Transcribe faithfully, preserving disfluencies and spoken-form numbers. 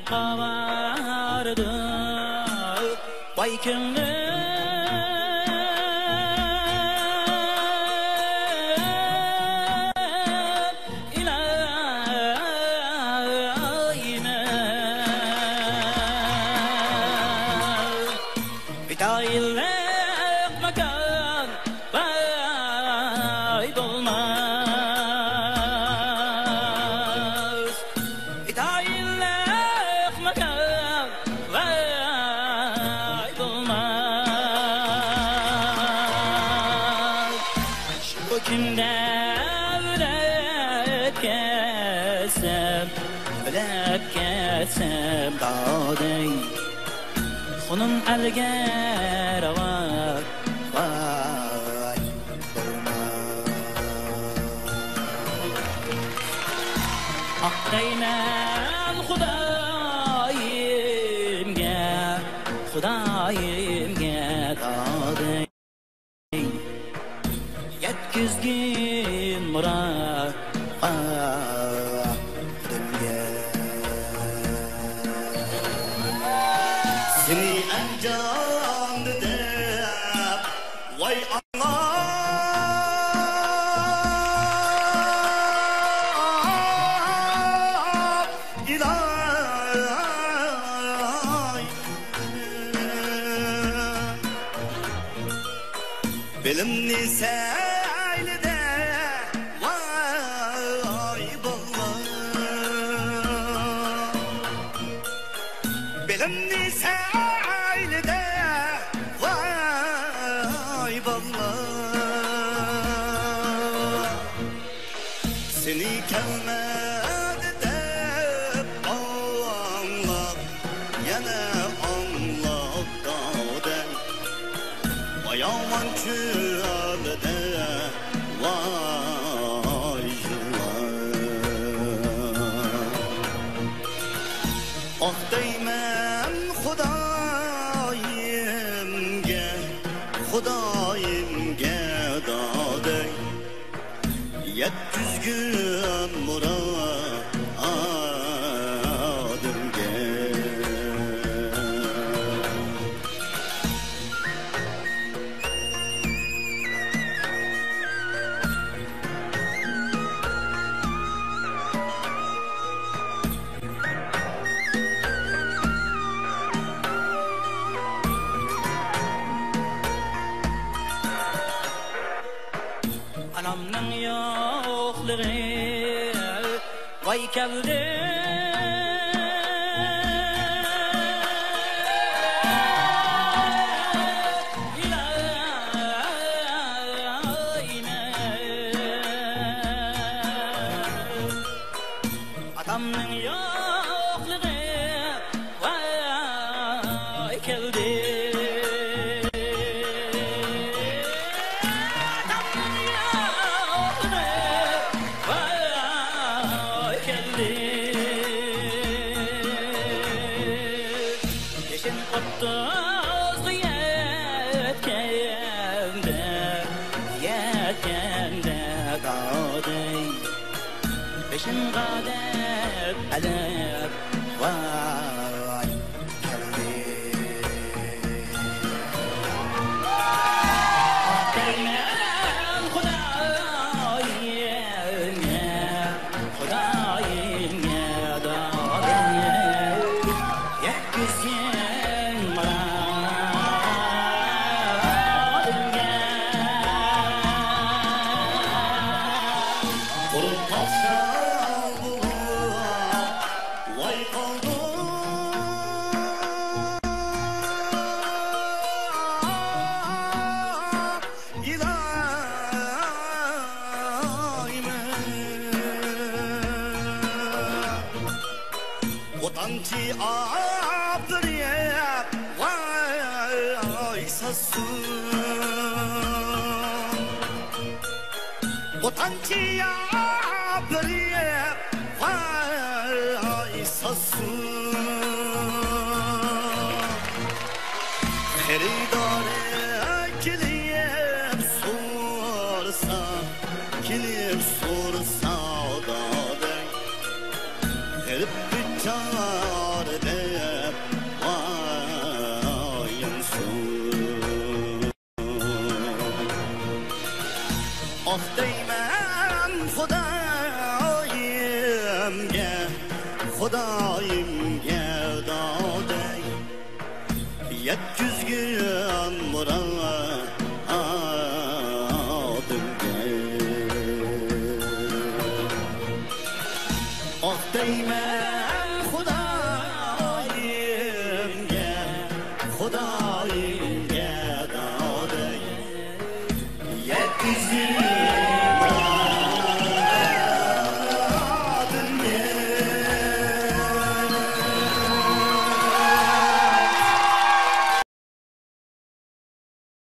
باردى، ۋاي كۆڭلۈم، ئىلاھىم. بىر تايىنلىق ماكان ۋاي بولماس. بىر تايىنلىق ماكان ۋاي بولماس. شۇ كۈندە ئۆلۈپ كەتسەم، ئۆلۈپ كەتسەم دادەي، خۇنۇم ئەلگە راۋا ۋاي بولماس. ئاق دەيمەن خۇدايىمگە، خۇدايىمگە دادەي، يەتكۈزگىن مۇرادىمگە. سېنى ئەنجاندا دەپ، ۋاي ئاڭلاپ، ئىلاھىم. بىلىمنى سەيلىدە، ۋاي بالىلار. بىلىمنى سەيلىدە، ۋاي بالىلار. سېنى كەلمەدى دەپ ئاڭلاپ، يەنە ئاڭلاپ دادەم، باياۋان چۆلىدە ۋاي يىغلاپ. ئاھ دەيمەن خۇدايىمگە، خۇدايىمگە دادەي، يەتكۈزگىن مۇرادىمگە. ئانامنىڭ يوقلۇقى ۋاي كەلدى. ئاتامنىڭ يوقلۇقى ۋاي كەلدى. ئاتامنىڭ يوقلۇقى ۋاي كەلدى. يېشىم ئوتتۇزغا يەتكەندە، يەتكەندە دادەي، بېشىمغا دەپ ئەلەپ ۋاي كەلدى. ئاھ دەيمەن خۇدايىمگە، خۇدايىمگە دادەي، يەتكۈزگىن مۇرادىمگە. قۇرۇق قاپساڭ بولۇپ ۋاي قالدىم، ئىلاھىم. ئوتانچى ئاپىرىپ ۋاي ساسسۇن. ئوتانچى ئاپىرىپ ۋاي ساسسۇن. خېرىدارى كېلىپ سورىسا، كېلىپ سورىسا دادەي، غېرىب بىچارە خۇدايىم گەۋدەدەك يەتكۈزگىن مۇرادىمگە. ئاھ دەيمەن.